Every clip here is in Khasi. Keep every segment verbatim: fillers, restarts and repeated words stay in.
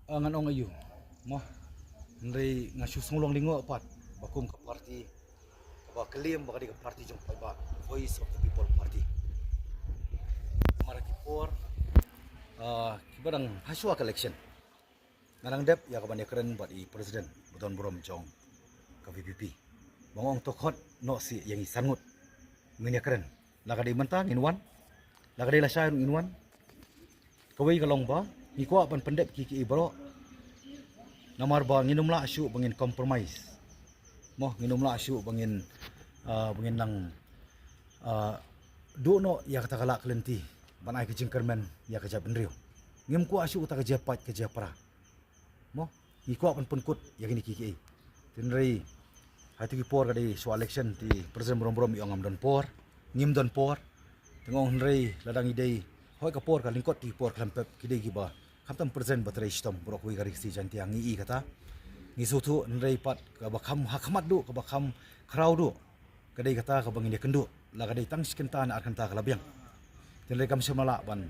Ah, ngan ong aiu mo, hynrei nga shu sngewlong lyngngoh pat ba kum ka party kaba claim ba ka dei ka party jong paidbah, Voice of the People Party, namar ki por, ah, kiba dang hashwa ka election nga dang dep ïa kaban ïakren bad i president ba don burom jong ka V P P. Ba nga ong to khot noh sih ïa ngi san ngut ngin ïakren. La ka dei mynta ngin wan, la ka dei lashai ruh ngin wan. Kawei ka long ba ngi kwah ban pyndep ki ki baroh. Namar ba ngin ym lah shuh ba ngin compromise mo, ngin ym lah shuh ba ngin, ah, ba ngin nang, ah, duh noh ïa kata ka lad ka lynti ban ai ka jingkyrmen ïa ka jaitbynriew. Ngim kwah shuh kata ka jia paid ka jia pra mo, ngi kwah ban pynkut ïa kine ki kiei. Hynrei ha kito ki por ka dei shuwa election, te president burom burom i ong ngam don por, ngim don por. Te nga ong hynrei lada ngi dei, hoi ka por ka lyngkot, te ki por khlem pep ki dei kiba khamtam president ba trei shitom baroh kawei ka Ri Khasi Jaiñtia, ngi i kata. Ngi sngewthuh, hynrei pat kaba kham ha khmat duh, kaba kham khraw duh, ka dei kata kaba ngin ïakynduh la ka dei tang shi kynta ne ar kynta ka la biang. Te hynrei kam shym la lah ban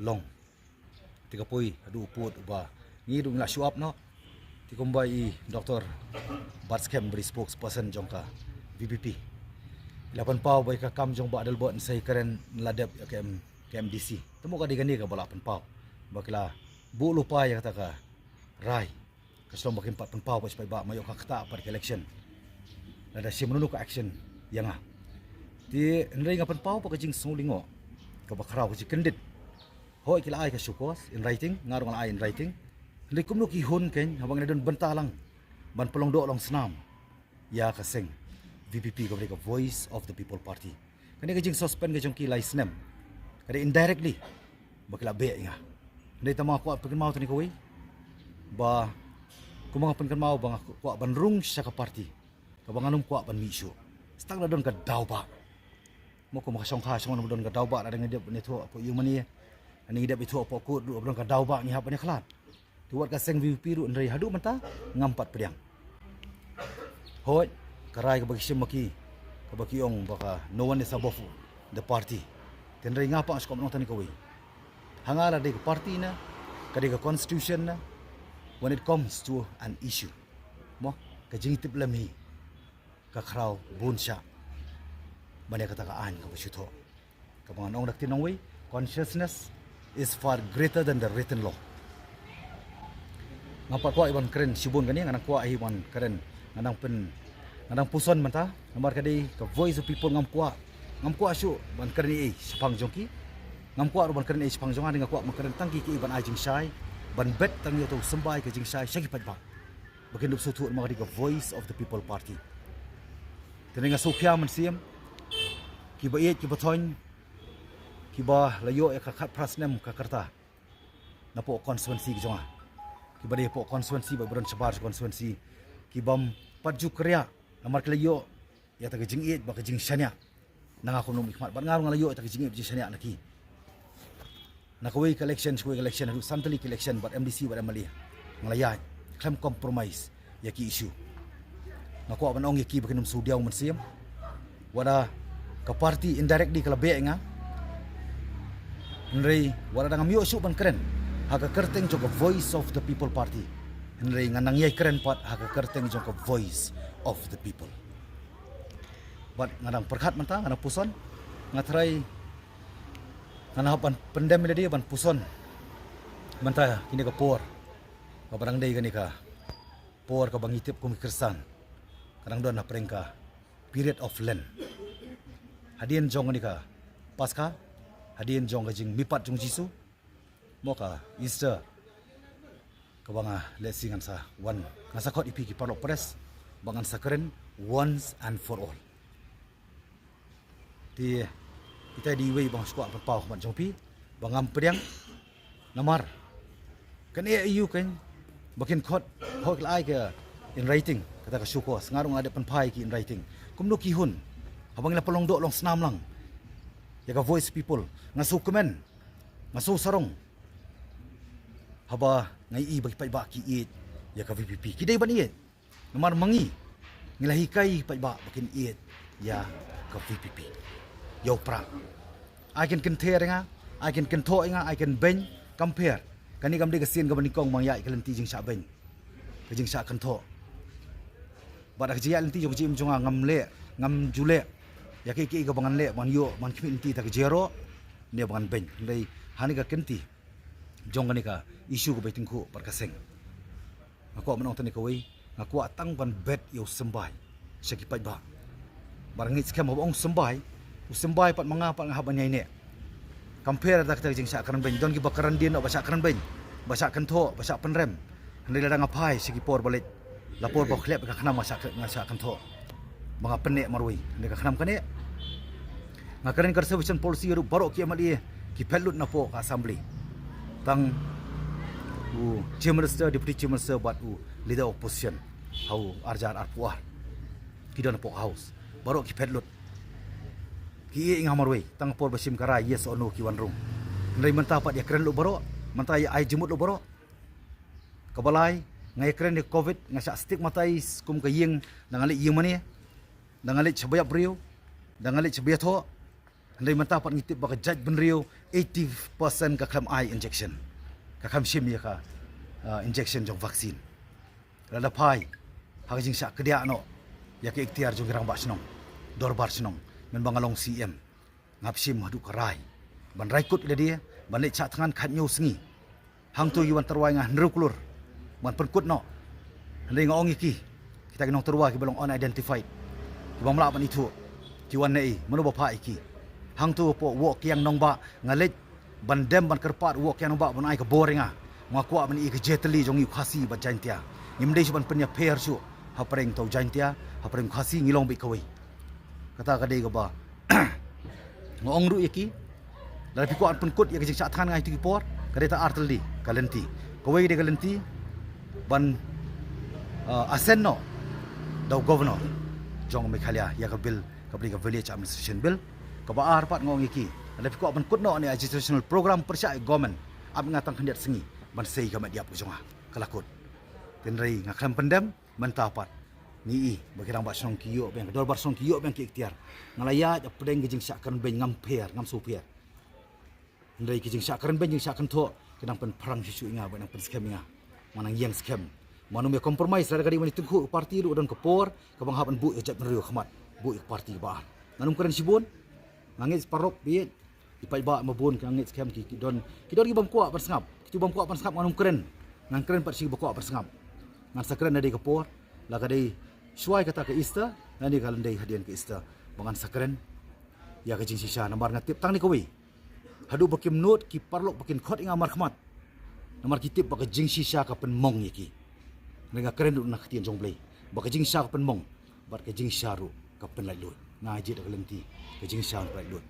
long. Te ka poi haduh u pud uba ngi duh ngi la shu ap noh. Te kumba i Doctor Batskhem ba dei spokesperson jong ka V P P, i la pynpaw ba ïa ka kam jong Bah Adelbert Nsei Karen la dep ïa ka M-, ka M D C. Te mo ka dei kane kaba la pynpaw ba ki la buh lypa ïa kata ka rai. Ka shlong ba kim pat pynpaw ba shu paidbah, ma ïoh ka ktah pat ka election. Lada shim nunu ka action ïa nga. Te hynrei nga pynpaw ba ka jingsngew lyngngoh kaba khraw, ka jingkyndit. Hoi ki la ai ka show cause in writing, nga ruh nga la ai in writing. Hynrei kumno ki hun kein haba ngi la don bynta lang ban pynlong doh long snam ïa ka seng V P P kaba dei ka Voice of the People Party. Kane ka jingsuspend ka jong ki lai snem ka dei indirectly ba ki la beh ïa nga. Hynrei tang ba nga kwah pynkynmaw tang kawei ba, kumba nga pynkynmaw ba nga kwah ban rung sha ka party kaba ngan ym kwah ban mih shuh. Tang la don ka daw ba mo, kum ka shongkha shong don ka daw ba, la dang dep ne thoh hapoh ïing mane, ani dep ithuh hapoh kut ruh don ka daw ba ngi hap ban ïakhlad. Te wat ka seng V P P ruh hynrei haduh mynta ngam pat pdiang. Hoi, ka rai kaba ki shim ma ki, kaba ki ong ba ka no one is above the party. Te hynrei nga pat nga sngewkwah ban ong tang kawei. Ha nga la dei ka party na, ka dei ka constitution na, when it comes to an issue mo, ka jingtip lem hi ka khraw bun sha ban ïa kata ka aiñ kaba shu thoh. Kaba ngan ong da ka ktien nongwei, consciousness is far greater than the written law. Nga pat kwah ban kren shibun kane, nga dang kwah hi ban kren, nga dang pyn, nga dang puson mynta, namar ka dei ka Voice of People, ngam kwah, ngam kwah shuh ban kren ei shaphang jong ki. Ngam kwah ruh ban kren ei shaphang jong nga, nga kwah ban kren tang ki ki ban ai jingshai, ban bet tang ïa uto u symbai ka jingshai sha ki paidbah ba kin dup sngewthuh namar ka dei ka Voice of the People Party. Te nga sngewkhia mynsiem kiba ïeit kiba thoiñ, kiba la ïoh ïa ka khatphra snem ka rta napoh constituency ka jong nga, kiba dei hapoh constituency bad ba don shabar sha constituency, kibym pat ju kyrïah namar ki la ïoh ïa ta ka jingïeit bad ka jingshaniah na nga kum u nongmihkhmat, bad nga ruh nga la ïoh ïa ta ka jingïeit jingshaniah na ki. Na kawei ka election sha kawei ka election, haduh san tylli ki election bad M D C bad M L A, nga la ïaid khlem compromise ïa ki issue. Nga kwah ban ong ïa ki ba kin ym shu diaw mynsiem. Wat la ka party indirectly ka la beh ïa nga, hynrei wat la dang ngam ïoh shuh ban kren ha ka kyrteng jong ka Voice of the People Party, hynrei ngan nang ïai kren pat ha ka kyrteng jong ka Voice of the People. Bad nga dang pyrkhat mynta, nga dang puson, nga tharai ngan hap ban pyndem ïa lade ban puson mynta kine ka por kaba dang dei kane ka por kaba ngi tip kum ki Khristan ka dang don hapdeng ka period of Lent. Hadien jong kane ka Paska, hadien jong ka jingmihpat jong Jisu, mo ka Easter, kaba nga lehse ngan sa wan, ngan sa khot ïa phi ki paralok press ba ngan sa kren once and for all. Te ita i dei iwei ba nga sngewkwah ban paw ha khmat jong phi ba ngam pdiang. Namar kane aiu kein ba kin khot, hok la ai ka in writing, kata ka show cause, nga ruh nga la dep pynphai ki in writing. Kumno ki hun haba ngi la pynlong doh long snam lang ïa ka Voice People? Nga sngewkmen, nga sngewsarong haba nga ïohi ba ki paidbah ki ïeit ïa ka V P P. Ki dei ban ïeit. Namar ma ngi, ngi la hikai paidbah ba kin ïeit ïa ka V P P. Ïa u Prah. Ai kin kynther ïa nga, ai kin kynthoh ïa nga, ai kin beiñ, kam pher. Kane kam dei ka sien kaba nyngkong ba nga ïaid ka lynti jingshah beiñ, ka jingshah kynthoh. Bad ha ka jingïaid lynti jong ka jingim jong nga ngam leh, ngam ju leh ïa kiei kiei kaba ngan leh, ba ngan ïoh, ba ngan khmih lynti da ka jingïaroh ne ba ngan beiñ. Hynrei ha kane ka kynti jong kane ka issue kaba i tyngkhuh bad ka seng, nga kwah ban ong tang kawei, nga kwah tang ban bet ïa u symbai sha ki paidbah. Bad nga ngeit skhem haba ong symbai, u symbai pat ma nga pat nga hap ban ïaineh. Compare da kata ka jingshah kren beiñ, don kiba kren dien noh ba shah kren beiñ, ba shah kynthoh, ba shah pynrem. Hynrei lada nga phai sha ki por ba leit, la por ba khlep ka khnam nga shah, nga shah kynthoh, ba nga pynneh marwei. Hynrei ka khnam kane, nga kren conservation policy ruh, baroh ki M L A ki phet lut napoh ka assembly. Tang u Chief Minister, Deputy Chief Minister bad u Leader Opposition ha u arhajar arphew ar, ki don napoh House, baroh ki phet lut. Ki ïeh ïa nga marwei, tang por ba shim ka rai yes or no ki wan rung. Hynrei mynta pat ïakren lut baroh, mynta ïa ai jingmut lut baroh. Kaba lai, nga ïakren ïa ka covid, nga shah stigmatize kum ka ïing, da nga leit ïing mane, da nga leit sha ba ïap briew, da nga leit sha ba ïathoh. Hynrei mynta pat ngi tip ba ka jaitbynriew eighty percent ka khlem ai injection, ka khlem shim ïa ka, ah, injection jong vaccine. Lada phai ha ka jingshah kdiah noh ïa ka iktiar jong ki rangbah shnong, dorbar shnong, mynba nga long C M, nga hap shim haduh ka rai ban rai kut ïa lade ban leit shah thngan khathynñiew sngi. Hangto ki wan tyrwa ïa nga hynriew klur ban pynkut noh. Hynrei nga ong ïa ki, kita ki nongtyrwa kiba long unidentified, ki bym lah ban ithuh, ki wan naei, mano ba phah ïa ki? Hangto hapoh Woh Kiang Nongbah nga leit ban dem ban kyrpad Woh Kiang Nongbah ban ai ka bor ïa nga. Nga kwah ban ïoh ïa ka jingïatylli jong ngi u Khasi bad Jaintia. Ngim dei shuh ban pynïapher shuh hapdeng uta u Jaintia, hapdeng u Khasi, ngi long beit kawei. Kata ka dei kaba nga ong ruh ïa ki, lada phi kwah ban pynkut ïa ka jingshah thngan nga ha kito ki por, ka dei ta ar tylli ka lynti. Kawei ka dei ka lynti ban, uh, assent noh da u Governor jong Meghalaya ïa ka bill kaba dei ka Village Administration Bill. Kaba ar pat nga ong ïa ki, lada phi kwah ban kut noh ïa ka agitation program pyrshah ïa ka government, ap ïa nga tang khyndiat sngi ban sei ïa ka met ïap ka jong nga, ka la kut. Hynrei nga khlem pyndem. Mynta pat ngi i ba ki rangbah shnong ki ïoh biang, ka dorbar shnong ki ïoh biang ki iktiar. Nga la ïaid hapdeng ka jingshah kren beiñ, ngam pher, ngam shu pher. Hynrei ka jingshah kren beiñ, jingshah kynthoh, ka dang pynphrang shuh shuh ïa nga, ba dang pynskhem ïa nga. Nga nang ïeng skhem. Mano me compromise, lada ka dei ban ïa tyngkhuh ka party ruh, don ka por kaba nga hap ban buh ïa ka jaitbynriew ha khmat, buh ïa ka party kaba ar. Ngan ym kren shibun. Nga ngeit paralok bad i paidbah ma bun, nga ngeit skhem ki, ki don, ki don ki bym kwah ban sngap. Kito bym kwah ban sngap ngan ym kren. Ngan kren pat sha ki ba kwah ban sngap. Ngan sa kren ha kane ka por, la ka dei shuwa ïa kata ka Easter, lane ka lyndet hadien ka Easter, ba ngan sa kren ïa ka jingshisha. Namar nga tip tang kane kawei, haduh ba kim nud ki paralok ba kin khot ïa nga markhmat, namar ki tip ba ka jingshisha ka pynmong ïa ki. Nga kren ruh na ka ktien jong U Blei ba ka jingshisha ka pynmong bad ka jingshisha ruh ka pynlait luid. Nga jied ha ka lynti ka jingshisha ka pynlait luid.